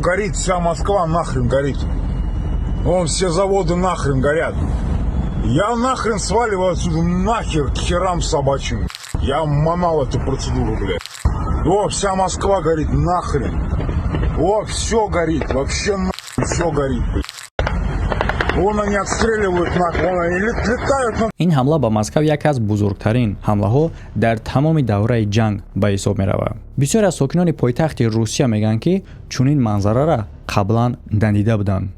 Горит вся Москва, нахрен горит. Вон все заводы нахрен горят. Я нахрен сваливаю отсюда, нахер к херам собачьим. Я манал эту процедуру, блядь. О, вся Москва горит, нахрен. О, все горит, вообще нахрен все горит, блядь. Вон они отстреливают, нахуй, вон они летают над Ин ҳамла ба Москав яке аз бузургтарин ҳамлаҳо дар тамоми давраи ҷанг ба ҳисоб меравад. Бисёре аз сокинони пойтахти Русия мегӯянд, ки чунин манзарара қаблан надида буданд.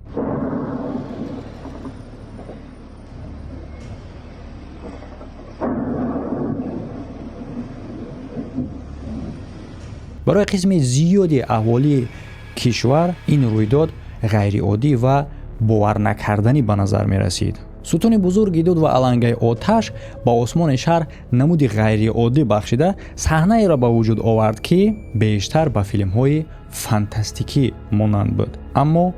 Барои қисми зиёди аҳолии кишвар ин рӯйдод ғайриоддӣ ва боварнакарданӣ ба назар мерасид. Сутуни бузурги дуд ва алангаи оташ ба осмони шаҳр намуди ғайриоддӣ бахшида, саҳнаеро ба вуҷуд овард, ки бештар ба филмҳои фантастикӣ монанд буд. Аммо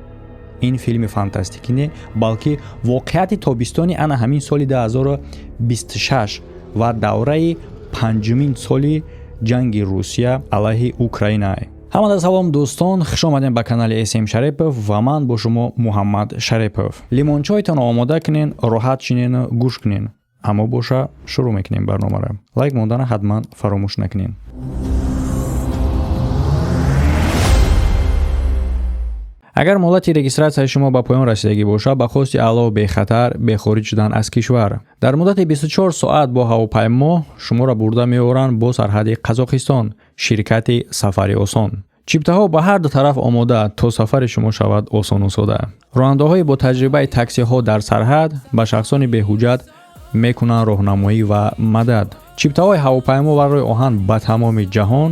ин филми фантастикӣ не, балки воқеияти тобистони ана ҳамин соли 2026 ва давраи панҷумин соли ҷанги Русия алайҳи Украина. Ҳамада салом, дӯстон, хуш омадем ба канали СМ Шарипов ва ман бо шумо Муҳаммад Шарипов. Лимончойтонро омода кунен, роҳат шинену гӯш кунен. Аммо боша, шурӯъ мекунем барномаро. Лайк мондана ҳатман фаромӯш накунен. Агар муҳлати регистратсияи шумо ба поён расидагӣ бошад, ба хости Аллоҳ бехатар бехориҷ шудан аз кишвар. Дар муддати 24 соат бо ҳавопаймо шуморо бурда меоранд бо сарҳади Қазоқистон. Ширкати «Сафари осон». Чиптаҳо ба ҳар ду тараф омода, то сафари шумо шавад осону сода. Ронандаҳои бо таҷрибаи таксиҳо дар сарҳад ба шахсони беҳуҷҷат мекунанд роҳнамоӣ ва мадад. Чиптаҳои ҳавопаймо ва роҳи оҳан ба тамоми ҷаҳон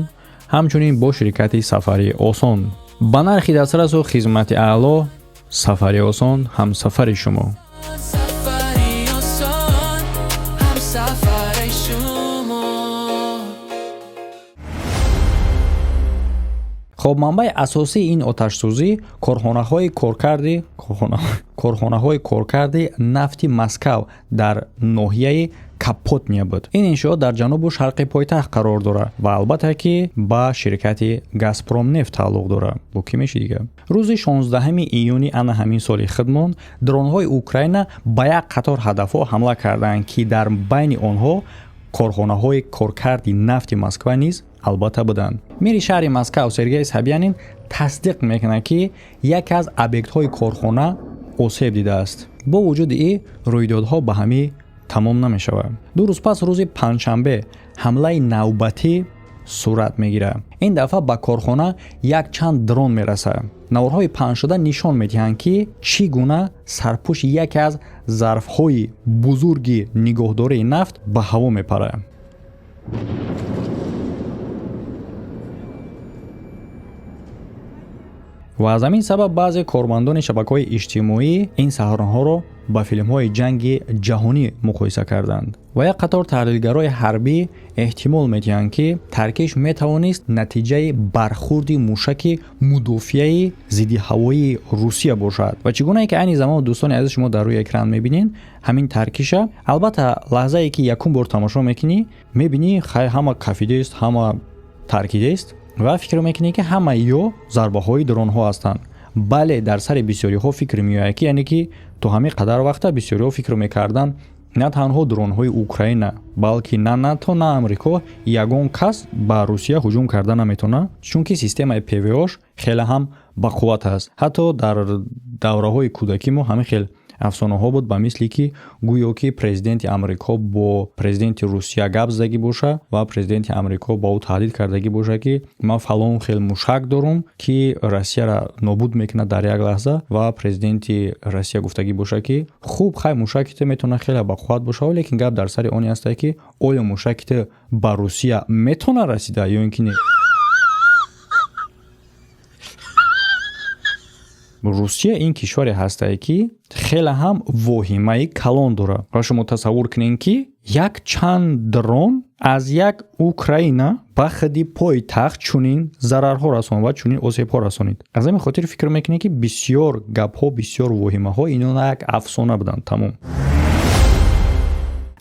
ҳамчунин бо ширкати «Сафари осон». Ба нархи дастрасу хизмати аъло, «Сафари осон» ҳамсафари шумо. Сафари осон, ҳамсафари шумо. Хоб, манбаи асосии ин оташсӯзӣ корхонаҳои коркарди нафти Москав дар ноҳияи Капотния буд. Ин иншоот дар ҷанубу шарқи пойтахт қарор дорад ва албатта ки ба ширкати «Газпромнефт» тааллуқ дорад. Бо кӣ меши дига? Рӯзи 16 июни ана ҳамин соли худмон дронҳои Украина ба як қатор ҳадафҳо ҳамла карданд, ки дар байни онҳо корхонаҳои коркарди нафти Москва низ албатта буданд. Мери шаҳри Москав Сергей Собянин тасдиқ мекунад, ки яке аз объектҳои корхона осеб дидааст. Бо вуҷуди ин, рӯйдодҳо ба ҳамин тамом намешавад. 2 рӯз пас, рӯзи панҷшанбе, ҳамлаи навбатӣ сурат мегирад. Ин дафъа ба корхона якчанд дрон мерасад. Наворҳои паҳншуда нишон медиҳанд, ки чӣ гуна сарпӯши яке аз зарфҳои бузурги нигоҳдории нафт ба ҳаво мепарад. Ва аз ҳамин сабаб баъзе кормандони шабакаҳои иҷтимоӣ ин саҳнаҳоро ба филмҳои ҷанги ҷаҳонӣ муқоиса карданд ва як қатор таҳлилгарои ҳарбӣ эҳтимол медиҳанд, ки таркиш метавонист натиҷаи бархурди мушаки мудофиаи зиддиҳавоии Русия бошад. Ва чӣ гунае ки айни замон, дӯстони азиз, шумо дар рӯи экран мебинед ҳамин таркиша, албатта, лаҳзае ки якум бор тамошо мекунӣ, мебинӣ, хай, ҳама кафидест, ҳама таркидест ва фикр мекунӣ, ки ҳамаи ё зарбаҳои дронҳо ҳастанд. Бале, дар сари бисёриҳо фикр меояд, ки яъне ки то ҳамин қадар вақта бисёриҳо фикр мекарданд, на танҳо дронҳои Украина, балки на НАТО, на Амрико, ягон кас ба Русия ҳуҷум карда наметавонад, чунки системаи ПВОш хеле ҳам бақувват аст. Ҳатто дар давраҳои кӯдакӣ мо ҳамин хел афсонаҳо буд, ба мисли ки гӯё ки президенти Амрико бо президенти Русия гап задагӣ боша ва президенти Амрико ба ӯ таҳдид кардагӣ боша, ки ман фалон хел мушак дорум, ки Россияра нобуд мекунад дар як лаҳза, ва президенти Россия гуфтагӣ боша, ки хуб, хай, мушаки ту метавонад хеле бақувват боша, лекин гап дар сари оне ҳастае, ки оё мушаки ту ба Русия метавонад расида ё ин ки не. Русия ин кишваре ҳастае, ки хеле ҳам воҳимаи калон дорад. Ва шумо тасаввур кунед, ки як чанд дрон аз як Украина ба худи пойтахт чунин зарарҳо расон ва чунин осебҳо расонид. Аз ҳамин хотир фикр мекунед, ки бисёр гапҳо, бисёр воҳимаҳо ино як афсона буданд, тамом.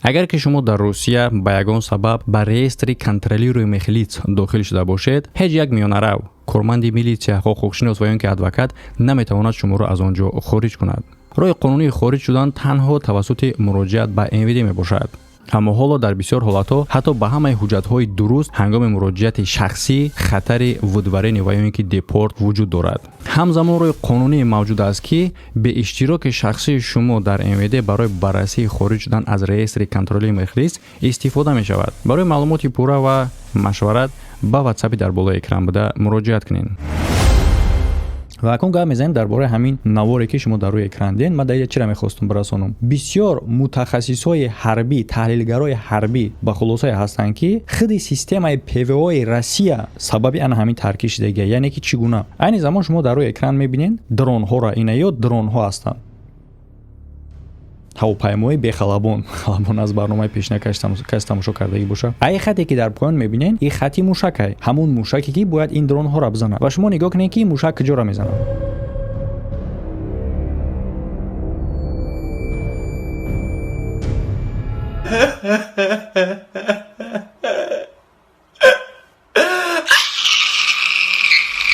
Агар ки шумо дар Русия ба ягон сабаб ба реестри контролируемых лиц дохил шуда бошед, ҳеҷ як миёнарав, корманди милитсия, ҳуқуқшинос ва ё ин ки адвокат наметавонад шуморо аз он ҷо хориҷ кунад. Роҳи қонунии хориҷ шудан танҳо тавассути муроҷиат ба МВД мебошад. Аммо ҳоло дар бисёр ҳолатҳо ҳатто ба ҳамаи ҳуҷҷатҳои дуруст ҳангоми муроҷиати шахсӣ хатари выдворение ва ё ин ки депорт вуҷуд дорад. Ҳамзамон роҳи қонунӣ мавҷуд аст, ки бе иштироки шахсии шумо дар МВД барои баррасии хориҷ шудан аз реестри контролируемых лиц истифода мешавад. Барои маълумоти пурра ва машварат ба ватсапи дар болои экран буда муроҷиат кунед. Ва акнун гап мезанем дар бораи ҳамин наворе, ки шумо дар рӯи экран дидед. Ман дар инҷа чиро мехостум бирасонам? Бисёр мутахассисҳои ҳарбӣ, таҳлилгарои ҳарбӣ ба хулосае ҳастанд, ки худи системаи ПВОи Россия сабаби ана ҳамин таркишидагия. Яъне ки чӣ гуна? Айни замон шумо дар рӯи экран мебинед дронҳоро. Ина ё дронҳо ҳастанд, ҳавопаймои бехалабон. Халабон аз барномаи пешина каси тамошо кардагӣ боша. Ай хате, ки дар поён мебинед, ин хати мушакай, ҳамун мушаке, ки бояд ин дронҳоро бизанад. Ва шумо нигоҳ кунед, ки ин мушак куҷоро мезанад.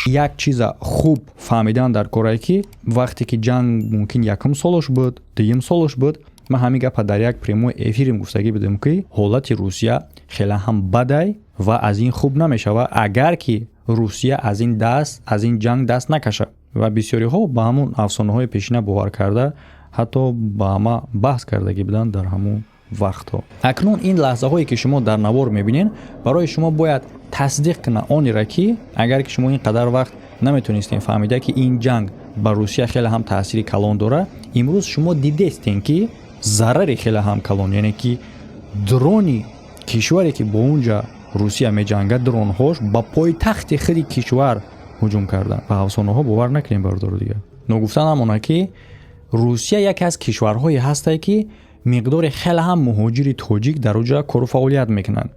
Як чиза хуб фаҳмидан дар корае, ки вақте ки ҷанг мумкин якум солаш буд, дуюм солаш буд, ман ҳамин гапа дар як прямой эфирим гуфтагӣ будем, ки ҳолати Русия хеле ҳам бадай ва аз ин хуб намешавад, агар ки Русия аз ин ҷанг даст накашад. Ва бисёриҳо ба ҳамун афсонаҳои пешина бовар карда, ҳатто ба ҳама баҳс кардагӣ буданд дар ҳамун вақтҳо. Акнун ин лаҳзаҳое, ки шумо дар навор мебинед, барои шумо бояд тасдиқ кунад онеро, ки агар ки шумо ин қадар вақт наметонистем фаҳмида, ки ин ҷанг ба Русия хеле ҳам таъсири калон дорад, имрӯз шумо дидестем, ки зарари хеле ҳам калон, яъне ки дрони кишваре, ки бо унҷа Русия меҷангад, дронҳош ба пойтахти худи кишвар ҳуҷум карданд. Ба афсонаҳо бовар накунем, бародаро. Дигар ногуфта намонад, ки Русия яке аз кишварҳое ҳастае, ки миқдори хеле ҳам муҳоҷири тоҷик дар оҷа кору фаъолият мекунанд.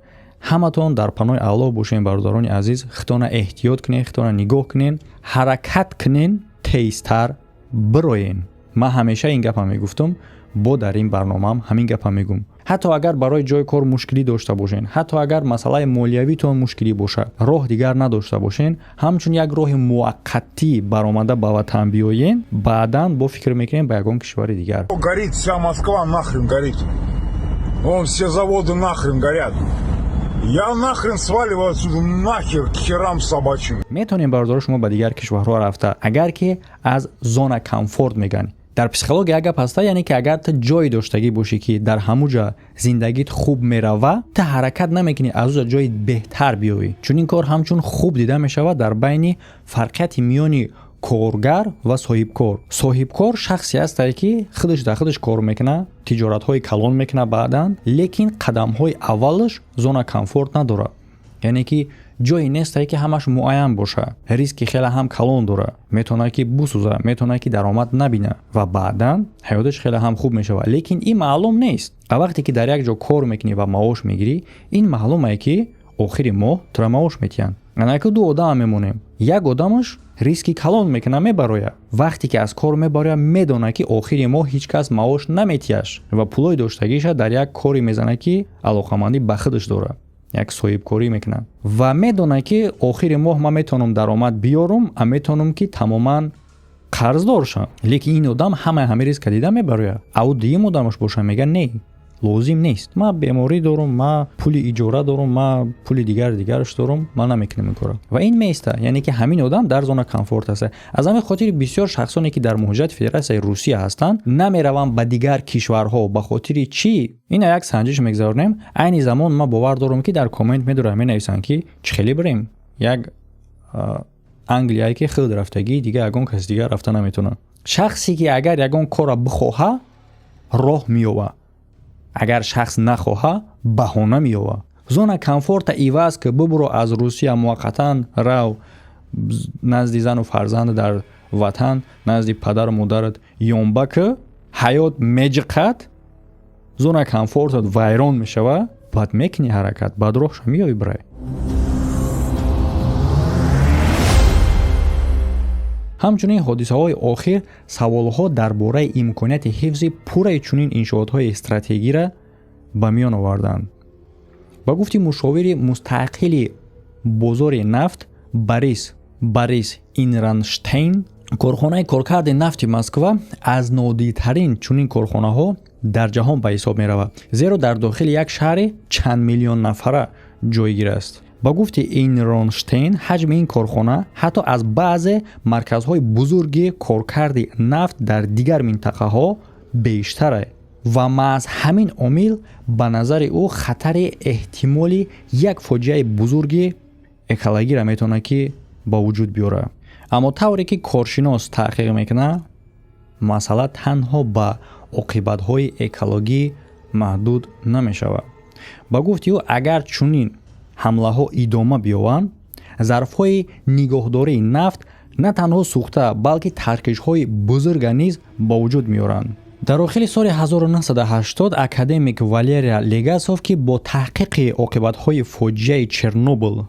Ҳаматон дар паноҳи Аллоҳ бошем, бародарони азиз. Худтона эҳтиёт кунед, худтона нигоҳ кунед, ҳаракат кунед, тезтар бироен. Ман ҳамеша ин гапа мегуфтам, бо дар ин барномаам ҳамин гапа мегӯм. Ҳатто агар барои ҷои кор мушкилӣ дошта бошен, ҳатто агар масъалаи молиявитон мушкилӣ бошад, роҳ дигар надошта бошен, ҳамчун як роҳи муваққатӣ баромада ба ватан биёен, баъдан бо фикр мекунем ба ягон кишвари дигар. Горит вся Москва, нахрен горит. Вон все заводы нахрен горят. Я нахрен сваливаю отсюда, нахер, к херам собачьим. Метавонем, бародаро, шумо ба дигар кишварҳо рафта, агар ки аз зона комфорт мегӯянд. Дар психология як гап ҳаста, яъне ки агар ту ҷое доштагӣ бошӣ, ки дар ҳамуҷа зиндагит хуб мерава, ту ҳаракат намекунӣ аз уҷа ҷои беҳтар биёвӣ. Чунин кор ҳамчун хуб дида мешавад дар байни фарқияти миёни коргар ва соҳибкор. Соҳибкор шахсе ҳастае, ки худаш дар худаш кор мекунад, тиҷоратҳои калон мекунад баъдан, лекин қадамҳои аввалаш зона комфорт надорад, яъне ки ҷое нестае, ки ҳамаш муайян бошад. Риски хеле ҳам калон дорад, метавонад, ки бисӯзад, метавонад, ки даромад набинад ва баъдан ҳаёташ хеле ҳам хуб мешавад, лекин ин маълум нест. А вақте ки дар як ҷо кор мекунӣ ва маош мегирӣ, ин маълумае, ки охири моҳ тура маош метиҳанд. Анаку ду одам мемонем: як одамаш риски калон мекунад, мебарояд. Вақте ки аз кор мебарояд, медонад, ки охири моҳ ҳеҷ кас маош наметиҳаш ва пулои доштагиша дар як коре мезанад, ки алоқамандӣ ба худаш дорад, як соҳибкорӣ мекунад ва медонад, ки охири моҳ ман метавонам даромад биёрам, а метавонам, ки тамоман қарздор шавам. Лекин ин одам ҳамаи ҳамин риска дида мебарояд. Ав дуюм одамаш боша, мега: «Не, лозим нест, ман беморӣ дорум, ман пули иҷора дорум, ман пули дигар дигараш дорум, ман намекунам ин кора». Ва ин меиста, яъне ки ҳамин одам дар зона комфорт аст. Аз ҳамин хотири бисёр шахсоне, ки дар муҳоҷирати Федератсияи Русия ҳастанд, намераванд ба дигар кишварҳо. Ба хотири чӣ? Ина як санҷиш мегузаронем айни замон. Ман бовар дорам, ки дар коммент медорам, менависанд, ки чӣ хеле бирем як Англияе, ки худ рафтагӣ, дигар ягон каси дигар рафта наметавонад. Шахсе ки агар ягон корра бихоҳа, роҳ меёбад, агар шахс нахоҳа, баҳона меёбад. Зона комфорта иваз ки, бубуро аз Русия, муваққатан рав назди зану фарзанд дар ватан, назди падару модарат ёнба, ки ҳаёт меҷиқад, зона комфортат вайрон мешавад, баъд мекунӣ ҳаракат, баъд роҳша меёбӣ, бирай. Ҳамчунин ҳодисаҳои охир саволҳо дар бораи имконияти ҳифзи пурраи чунин иншоотҳои стратегиро Ба миён оварданд. Ба гуфти мушовири мустақили бозори нафт Борис Инранштейн, корхонаи коркарди нафти Москва аз нодиртарин чунин корхонаҳо дар ҷаҳон ба ҳисоб меравад, зеро дар дохили як шаҳри чанд миллион нафара ҷойгир аст. Ба гуфти Инронштейн, ҳаҷми ин корхона ҳатто аз баъзе марказҳои бузурги коркарди нафт дар дигар минтақаҳо бештар ва маҳз ҳамин омил, ба назари ӯ, хатари эҳтимоли як фоҷиаи бузурги экологиро метавонад ки ба вуҷуд биёрад. Аммо тавре ки коршинос таҳқиқ мекунад, масъала танҳо ба оқибатҳои экологӣ маҳдуд намешавад. Ба гуфти ӯ, агар чунин ҳамлаҳо идома биёбанд, зарфҳои нигоҳдории нафт на танҳо сӯхта, балки таркишҳои бузурга низ ба вуҷуд меоранд. Дар охири соли 1980 академик Валерия Легасов, ки бо таҳқиқи оқибатҳои фоҷиаи Чернобыл,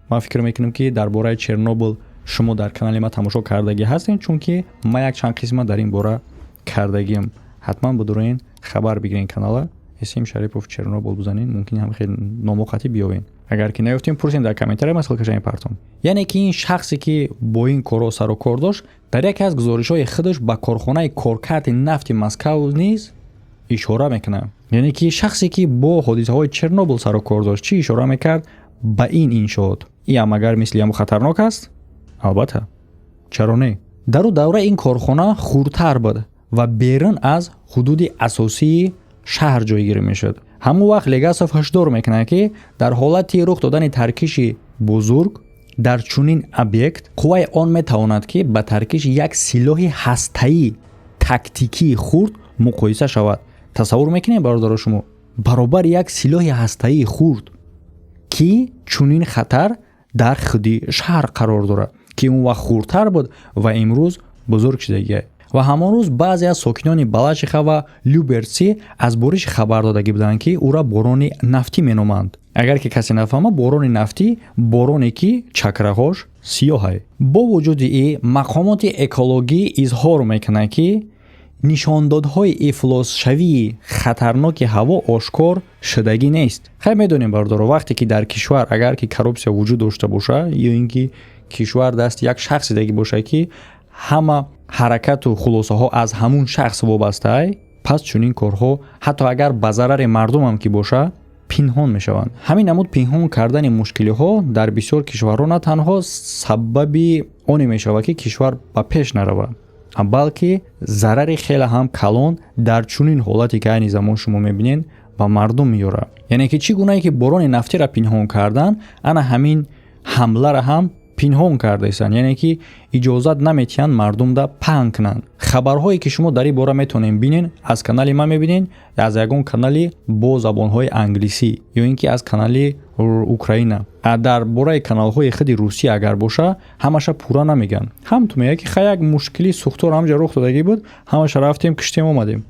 ман фикр мекунам, ки дар бораи Чернобыл шумо дар канали ман тамошо кардагӣ ҳастед, чунки ман якчанд қисмат дар ин бора кардагиам, ҳатман бидуроен, хабар бигирен. Канала Эсим Шарипов Чернобыл бизанен, мумкин ҳам хеле номоқатӣ биёвен. Агар ки наёфтем, пурсем дар комментария, ман ссылка ша мепартом. Яъне ки ин шахсе, ки бо ин корҳо сару кор дошт, дар яке аз гузоришҳои худаш ба корхонаи коркарди нафти Москав низ ишора мекунад. Яъне ки шахсе, ки бо ҳодисаҳои Чернобыл сару кор дошт, чӣ ишора мекард ба ин иншоот? Иам агар мисли ҳаму хатарнок аст, албатта, чаро не? Дар ӯ давра ин корхона хурдтар буд ва берун аз ҳудуди асосии шаҳр ҷойгир мешуд. Ҳамон вақт Легасов ҳушдор мекунад, ки дар ҳолати рух додани таркиши бузург дар чунин объект, қувваи он метавонад, ки ба таркиши як силоҳи ҳастаӣ тактикии хурд муқоиса шавад. Тасаввур мекунем, бародаро, шумо, баробари як силоҳи ҳастаии хурд, ки чунин хатар дар худи шаҳр қарор дорад, ки он вақт хурдтар буд ва имрӯз бузург шудагиа. Ва ҳамон рӯз баъзе аз сокинони Балашиха ва Люберци аз бориш хабар додагӣ буданд, ки ӯра борони нафтӣ меноманд. Агар ки касе нафаҳма, борони нафтӣ — бороне, ки чакраҳош сиёҳай. Бо вуҷуди ин, мақомоти экологӣ изҳор мекунанд, ки нишондодҳои ифлосшавии хатарноки ҳаво ошкор шудагӣ нест. Хай, медонем, бародаро, вақте ки дар кишвар агар ки коррупсия вуҷуд дошта боша ё ин ки кишвар дасти як шахси даги боша, ки ҳама ҳаракату хулосаҳо аз ҳамун шахс вобастаай, пас чунин корҳо, ҳатто агар ба зарари мардумам ки боша, пинҳон мешаванд. Ҳамин намуд пинҳон кардани мушкилиҳо дар бисёр кишварҳо на танҳо сабаби оне мешавад, ки кишвар ба пеш наравад, балки зарари хеле ҳам калон дар чунин ҳолате, ки айни замон шумо мебинед, ба мардум меёрад. Яъне ки чӣ гунае ки борони нафтиро пинҳон кардан, ана ҳамин ҳамларо ҳам пинҳон кардаистанд, яъне ки иҷозат наметиҳанд мардумда паҳн кунанд. Хабарҳое, ки шумо дар ин бора метавонед бинед, аз канали ман мебинед, аз ягон канали бо забонҳои англисӣ ё ин ки аз канали Украина. Дар бораи каналҳои худи Русия агар боша, ҳамаша пурра намегӯянд. Ҳам ту мегӯяд, ки хай, як мушкили сӯхтор ҳамҷа рух додагӣ буд, ҳамаша рафтем, киштем, омадем.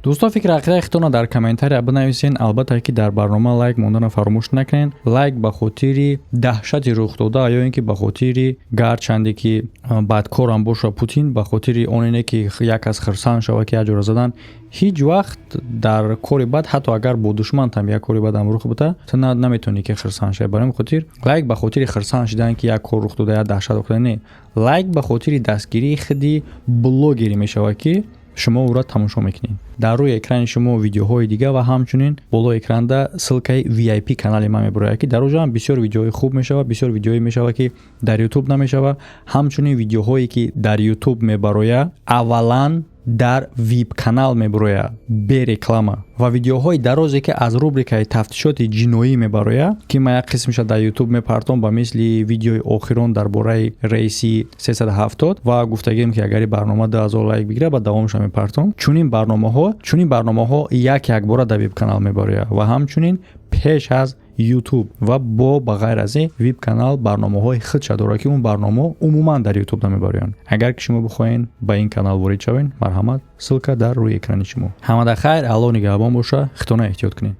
Дӯстон, фикри ақидаи худтонро дар комментария бинависен. Албатта ки дар барнома лайк монданро фаромӯш накунед. Лайк ба хотири даҳшати рухдода ё ин ки ба хотири, гарчанде ки бадкорам боша Путин, ба хотири оне ки як кас хирсанд шава, ки як ҷора задан. Ҳеҷ вақт дар кори бад, ҳатто агар бо душмантам як кори бадам рух бида, ту наметавонӣ ки хирсанд шавӣ. Барои ҳамин хотир лайк ба хотири хирсанд шудан, ки як кор рух дода, як даҳшат рух дода, не, лайк ба хотири дастгирии худи блогере мешавад, ки шумо ӯро тамошо мекунед. Дар рӯи экрани шумо видеоҳои дига ва ҳамчунин болои экранда ссылка и VIP канали ман мебарояд, ки дар оҷо ҳам бисёр видеоҳои хуб мешавад, бисёр видеоҳое мешавад, ки дар Ютуб намешавад. Ҳамчунин видеоҳое, ки дар Ютуб мебарояд, аввалан дар VIP канал мебарояд бе реклама, ва видеоҳои дарозе, ки аз рубрикаи тафтишоти ҷиноӣ мебарояд, ки ман як қисмаша дар Ютуб мепартом, ба мисли видеои охирон дар бораи рейси 370, ва гуфтагем, ки агар барнома 2000 лайк бигирад, ба давомша мепартом. Чунин барномаҳо як якбора дар VIP канал мебарояд ва ҳамчунин пеш аз Ютуб. Ва бо ба ғайр аз ин, VIP канал барномаҳои худша дорад, ки он барномаҳо умуман дар Ютуб намебароянд. Агар ки шумо бихоҳед ба ин канал ворид шавед, марҳамат, ссылка дар рӯи экрани шумо. Ҳамада хайр, Аллоҳ нигаҳбон боша, хитона эҳтиёт кунед.